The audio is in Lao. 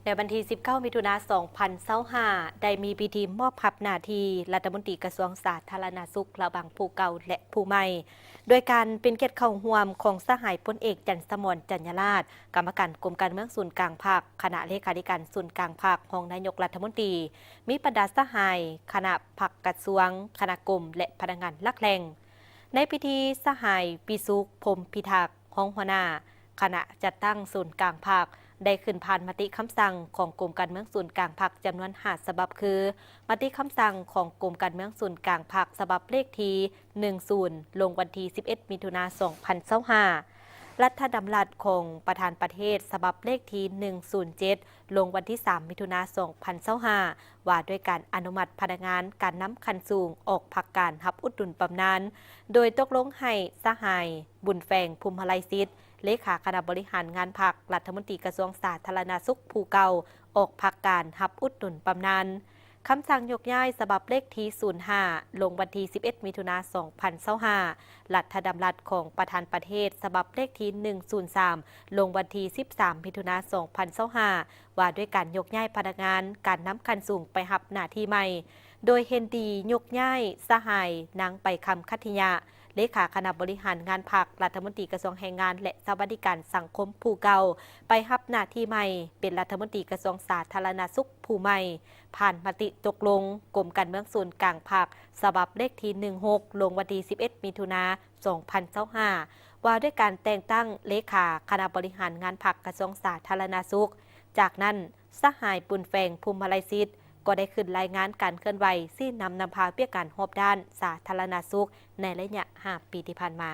ໃນວັນທີສິບເກົ້າ ມິຖຸນາ ສອງພັນຊາວຫ້າ ໄດ້ມີພິທີມອບຮັບໜ້າທີ່ລັດຖະມົນຕີກະຊວງສາທາລະນະສຸກ ລະຫວ່າງຜູ້ເກົ່າ ແລະ ຜູ້ໃໝ່ ໂດຍການເປັນກຽດເຂົ້າຮ່ວມຂອງສະຫາຍພົນເອກ ຈັນສະໝອນ ຈັນຍາລາດ ກຳມະການກົມການເມືອງສູນກາງພັກ, ຄະນະເລຂາທິການສູນກາງພັກ, ຮອງນາຍົກລັດຖະມົນຕີ, ມີບັນດາສະຫາຍຄະນະພັກກະຊວງ, ຄະນະກົມ ແລະ ພະນັກງານຫຼັກແຫຼ່ງ. ໃນພິທີ, ສະຫາຍ ວິສຸກ ພົມພິທັກ ຮອງຫົວໜ້າຄະນະຈັດຕັ້ງສູນກາງພັກ ໄດ້ຂຶ້ນຜ່ານມະຕິຄຳສັ່ງຂອງກົມການເມືອງສູນກາງພັກຈຳນວນຫ້າສະບັບ ຄື ມະຕິຄຳສັ່ງຂອງກົມການເມືອງສູນກາງພັກສະບັບເລກທີໜຶ່ງສູນ ລົງວັນທີສິບເອັດ ມິຖຸນາ ສອງພັນຊາວຫ້າ, ລັດຖະດຳລັດຂອງປະທານປະເທດສະບັບເລກທີໜຶ່ງສູນເຈັດ ລົງວັນທີສາມ ມິຖຸນາ ສອງພັນຊາວຫ້າ ວ່າດ້ວຍການອະນຸມັດພະນັກງານການນຳຂັ້ນສູງອອກພັກການຮັບອຸດໜູນບຳນານ, ໂດຍຕົກລົງໃຫ້ສະຫາຍ ບຸນແຟງ ພູມມະໄລສິດ ເລຂາຄະນະບໍລິຫານງານພັກ, ລັດຖະມົນຕີກະຊວງສາທາລະນະສຸກຜູ້ເກົ່າ ອອກພັກການຮັບອຸດໜູນບຳນານ. ຄຳສັ່ງຍົກຍ້າຍສະບັບເລກທີສູນຫ້າ ລົງວັນທີສິບເອັດ ມິຖຸນາ ສອງພັນຊາວຫ້າ, ລັດຖະດຳລັດຂອງປະທານປະເທດສະບັບເລກທີໜຶ່ງສູນສາມ ລົງວັນທີສິບສາມ ມິຖຸນາ ສອງພັນຊາວຫ້າ ວ່າດ້ວຍການຍົກຍ້າຍພະນັກງານການນຳຂັ້ນສູງໄປຮັບໜ້າທີ່ໃໝ່, ໂດຍເຫັນດີຍົກຍ້າຍສະຫາຍ ນາງ ໄປຄຳ ຄັດທິຍະ ເລຂາຄະນະບໍລິຫານງານພັກ, ລັດຖະມົນຕີກະຊວງແຮງງານ ແລະ ສະຫວັດດີການສັງຄົມຜູ້ເກົ່າ ໄປຮັບໜ້າທີ່ໃໝ່ເປັນລັດຖະມົນຕີກະຊວງສາທາລະນະສຸກຜູ້ໃໝ່ ຜ່ານມະຕິຕົກລົງກົມການເມືອງສູນກາງພັກ ສະບັບເລກທີໜຶ່ງຫົກ ລົງວັນທີສິບເອັດ ມິຖຸນາ ສອງພັນຊາວຫ້າ ວ່າດ້ວຍການແຕ່ງຕັ້ງເລຂາຄະນະບໍລິຫານງານພັກກະຊວງສາທາລະນະສຸກ. ຈາກນັ້ນ, ສະຫາຍ ບຸນແຟງ ພູມມະໄລສິດ ກໍໄດ້ຂຶ້ນລາຍງານການເຄື່ອນໄຫວຊີ້ນຳນຳພາວຽກງານຮອບດ້ານສາທາລະນະສຸກໃນໄລຍະຫ້າປີທີ່ຜ່ານມາ.